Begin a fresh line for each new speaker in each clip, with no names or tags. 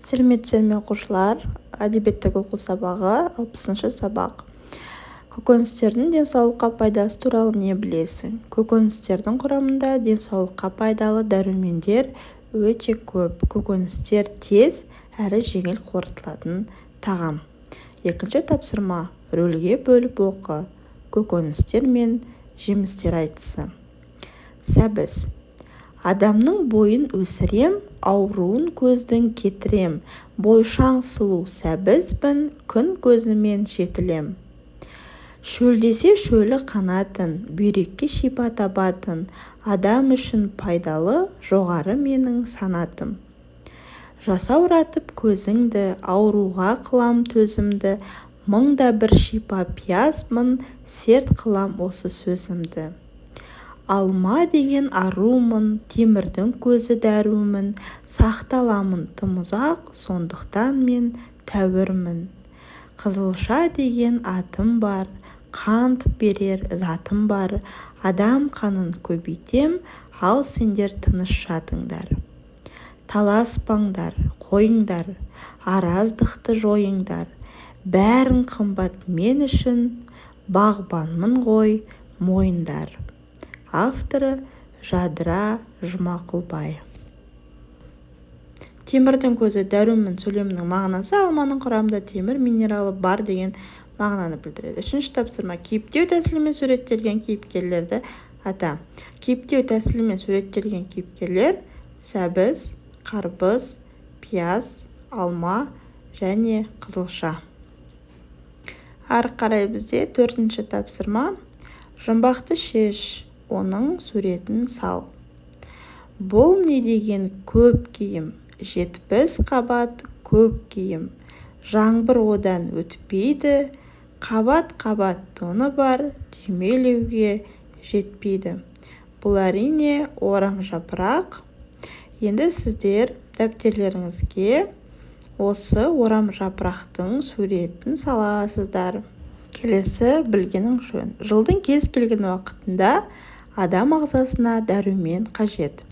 Сәлеметсіздер ме, оқушылар! Әдебиеттегі оқу сабағы, 60-сабақ. Көкөністердің денсаулыққа пайдасы туралы не білесің? Көкөністердің құрамында денсаулыққа пайдалы дәрумендер өте көп. Көкөністер тез әрі жеңіл қорытылатын тағам. Екінші тапсырма: рөлге бөліп оқы. Көкөністер мен жемістер айтысы. Сәбіз. Адамның бойын өсірем, ауруын көздің кетірем, бойшаң сұлу сәбізбін, күн көзімен жетілем. Шөлдесе шөлі қанатын, бүйрекке шипа табатын, адам үшін пайдалы, жоғары менің санатым. Жасауратып көзіңді, ауруға қылам төзімді, мың да бір шипа пиязбын, серт қылам осы сөзімді. Алма деген арумын, темірдің көзі дәрумін, сақталамын тым ұзақ, сондықтан мен тәуірмін. Қызылша деген атым бар, қант берер затым бар, адам қанын көбейтем, ал сендер тыныш жатыңдар. Таласпаңдар, қойыңдар, араздықты жойыңдар, бәрің қымбат мен үшін, бағбанмын ғой, мойындар. Авторы Жадыра Жұмақұлбай. Темірдің көзі дәрумін сөйлемінің мағынасы: алманың құрамында темір минералы бар деген мағынаны білдіреді. Үшінші тапсырма: кейіптеу тәсілімен суреттелген кейіпкерлерді ата. Кейіптеу тәсілімен суреттелген кейіпкерлер: сәбіз, қарбыз, пияз, алма және қызылша. Ары қарай бізде төртінші тапсырма: жұмбақты шеш, оның суретін сал. Бұл не деген көп киім, 70 қабат көк киім, жаңбыр одан өтпейді, қабат-қабат тоны бар, түймелеуге жетпейді. Бұл, әрине, орам жапырақ. Енді сіздер дәптерлеріңізге осы орам жапырақтың суретін саласыздар. Келесі білгенің жөн. Жылдың кез келген уақытында адам ағзасына дәрумен қажет.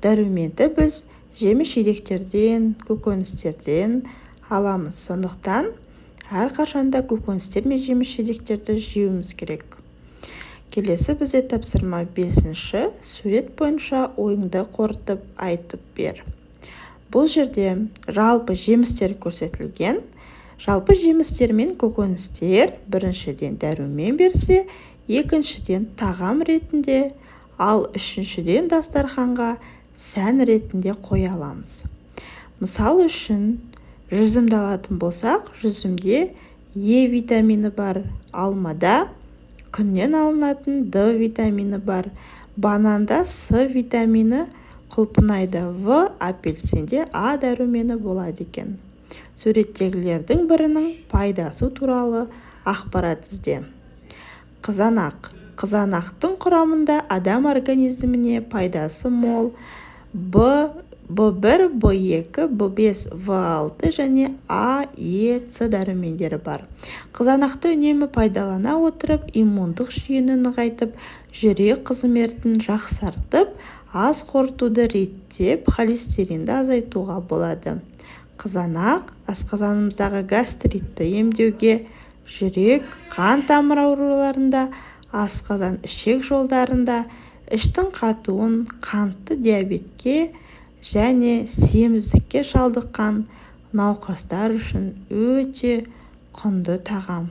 Дәруменді біз жеміс-жидектерден, көкөністерден аламыз. Сондықтан әрқашанда көкөністер мен жеміс-жидектерді жеуіміз керек. Келесі бізде тапсырма бесінші: сурет бойынша ойыңды қорытып айтып бер. Бұл жерде жалпы жемістер көрсетілген. Жалпы жемістер мен көкөністер біріншіден дәрумен берсе, екіншіден тағам ретінде, ал үшіншіден дастарханға сән ретінде қоя аламыз. Мысал үшін, жүзімді алатын болсақ, жүзімде Е витамині бар, алмада күннен алынатын Д витамині бар, бананда С витамині, құлпынайда В, апельсинде А дәрумені болады екен. Суреттегілердің бірінің пайдасы туралы ақпарат ізде. Қызанақ. Қызанақтың құрамында адам организміне пайдасы мол Б, В1, В2, В5, В6 және А, Е, С дәрумендері бар. Қызанақты үнемі пайдалана отырып, иммундық жүйені нығайтып, жүрек қызметін жақсартып, ас қорытуды реттеп, холестеринді азайтуға болады. Қызанақ асқазанымыздағы гастритті емдеуге, жүрек, қан тамыр ауруларында, асқазан ішек жолдарында іштің қатуын, қантты диабетке және семіздікке шалдыққан науқастар үшін өте құнды тағам.